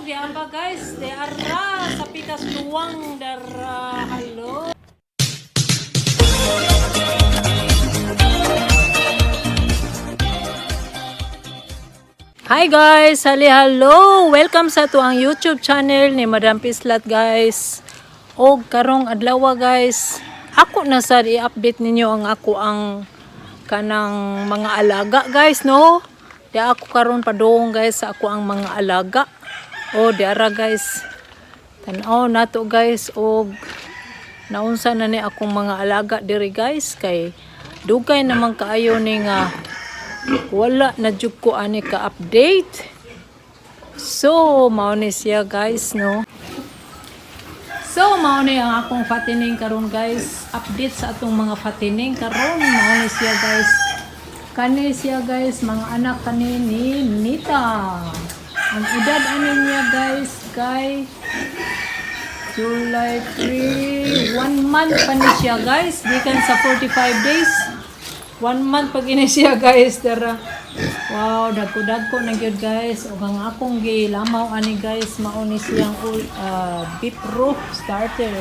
Oh, di ba, guys, di ara sa pikas luwang dara. Hello. Hi guys, hali hello. Welcome sa ato ang YouTube channel ni Madam Pislat, guys. Og karong adlaw, guys, ako na sad i-update ninyo ang ako ang kanang mga alaga, guys, no. Di ako karon padung, guys, sa ako ang mga alaga. O di ara, guys. Tan-aw nato, guys, og naunsa na ni akong mga alaga diri, guys, kay dugay naman kaayo ni nga wala na jud ko ani ka-update. So, mao ni siya, guys, no. So, mao ni ang akong fattening karon, guys. Update sa atong mga fattening karon, mao ni siya, guys. Kani siya, guys, mga anak kani ni Nita. Ang edad ani niya, guys, kay July 3, 1 month pa ni siya, guys. Gikan sa 45 days. 1 month pag ini siya, guys. Dara. Wow, dagko-dagko na gyud, guys. Ug ang akong gilamaw ani, guys, mao ni siyang beef roof starter.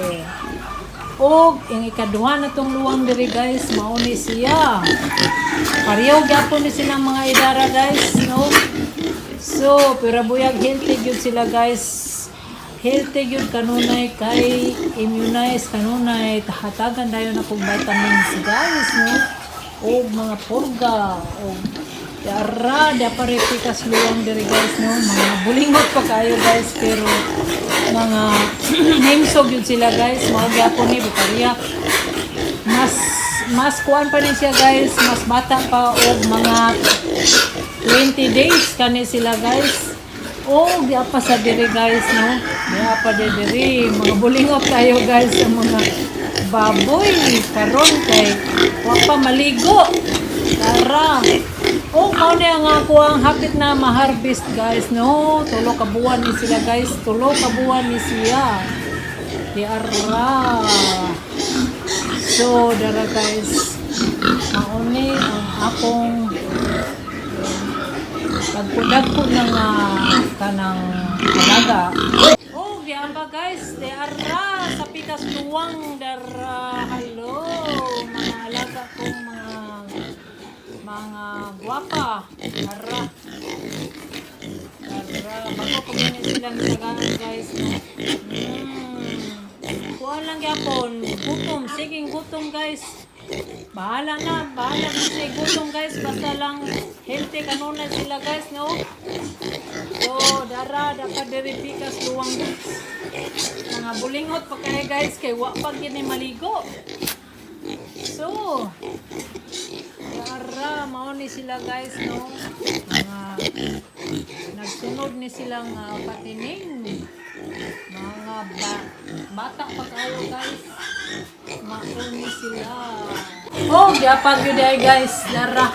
Og ang ikaduha na tong luwang diri, guys, mao ni siya. Pareho gyapon ni silang mga idara, guys, no? So, pero buyag healthy gyud sila, guys. Healthy gyud kanunay kay immunize kanunay, hatagan dayon akong vitamins, guys, no? Og mga purga og dara da pare pikas luwang diri, guys, no? Mga bulingot pa kayo, guys, pero mga himsog yun sila, guys. Mao gyapon ni pareha, mas mas kuan pa ni siya, guys, mas bata pa og mga 20 days kani sila, guys. Oh, di pa sa diri, guys, no. Di pa di diri, mga bulingot kayo, guys, sa mga baboy karon kay wa pa maligo. Tara. Oh, mao ni ang ako ang hapit na ma-harvest, guys, no. 3 ka buwan ni sila, guys, 3 ka buwan ni siya. Di ara. So, dara, guys. Mauni ang akong dagko-dagko na nga kanang alaga. Oh, di ba, guys, di ara sa pikas luwang dara. Hello, mga alaga kong mga gwapa. Ara. Dara, bago ko gani silang tagaan, guys, no. Kuha lang gyapon, gutom, sige gutom, guys. Bahala na, bahala na sa gutom, guys, basta lang healthy kanunay sila, guys, no? So, dara, dapat diri pikas luwang, guys. Mga bulingot pa kayo, guys, kay wa pa gini maligo. So, dara, mao ni sila, guys, no? Mga nagsunod ni silang patining. Mga bata pa kayo, guys. Mauni sila. Oh, giapag yun ay, guys. Dara.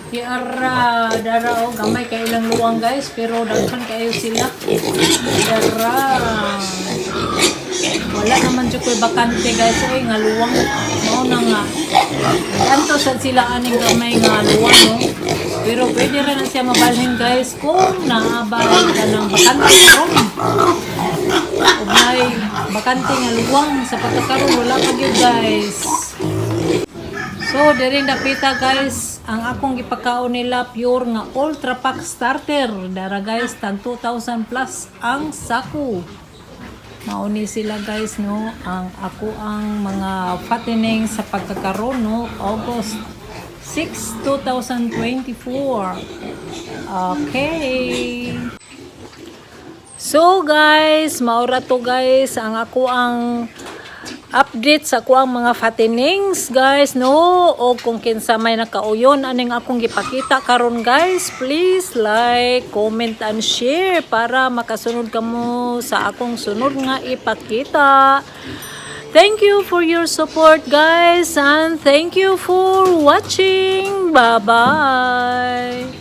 Kiara, dara oh, gamay kay ilang luwang, guys, pero daghan kayo sila. Dara. Wala naman jud ko'y bakante, guys, oy, nga luwang. Mao na nga. Kanto sad sila aning gamay nga luwang, no. Pero pwede ra na siya mabalhin, guys, kung naabay ka ng bakante karon. Ug may bakante nga luwang sa pagkakaroon, wala pa gyud, guys. So, diri napita, guys, ang akong gipakaon nila pure nga Ultra Pack Starter. Dara, guys, tag 2,000 plus ang sako. Mauni sila, guys, no, ang ako ang mga fattening sa pagkakaroon, no, August 6, 2024. Okay. So guys, maura to, guys, ang ako ang update sa ako ang mga fattenings, guys, no. O kung kinsa may nakauyon aning akong gipakita karon, guys, please like, comment and share para makasunod kamo sa akong sunod nga ipakita. Thank you for your support, guys, and thank you for watching. Bye bye.